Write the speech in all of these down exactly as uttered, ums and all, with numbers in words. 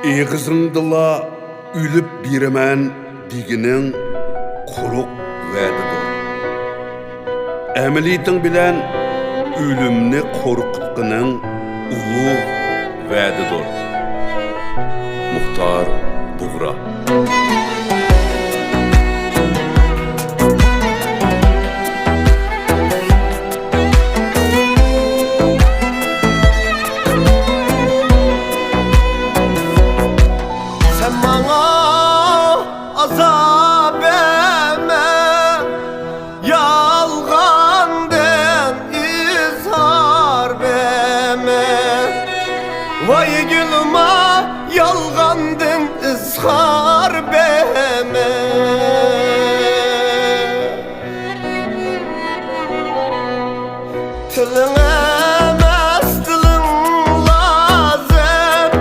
ئېغىزىڭدىلا ئۆلۈپ بېرىمەن دېگىنىڭ قۇرۇق ۋەدىدۇر. ئەمەلىيىتىڭ بىلەن ئۆلۈمنى قورقۇتقىنىڭ ئۇلۇغ ۋەدىدۇر. مۇختار بۇغرا. سەن ماڭا ئازاب بەرمە، يالغاندىن ئىزھار بەرمە. ۋاي گۈلىما، يالغاندىن ئىزھار بەرمە. تىلىڭ ئەمەس، دىلىڭ لازىم.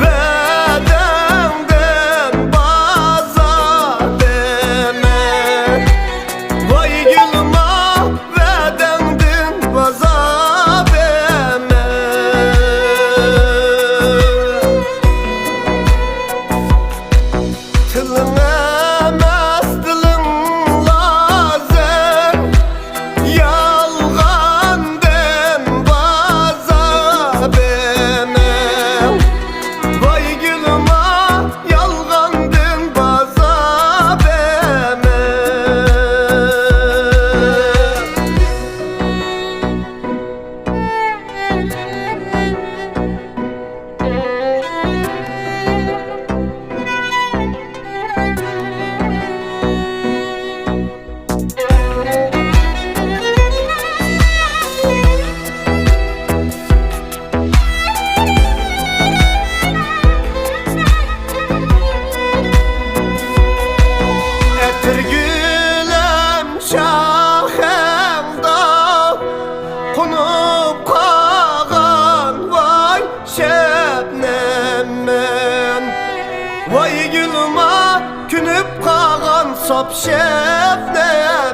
ۋەدەڭدىن بازار دېمە. ۋاي گۈلىما، ۋەدەڭدىن بازار دېمە. تىلىڭ ئەمەس، دىلىڭ لازىم. يالغاندىن بازار دېمە. ۋاي گۈلىما، يالغاندىن بازار دېمە. ئەتىرگۈلۈم شاخىڭدا قونۇپ قالغان، ۋاي شەبنەممەن. ۋاي گۈلىما، كۆنۈپ قالغان ساپ شەبنەممەن.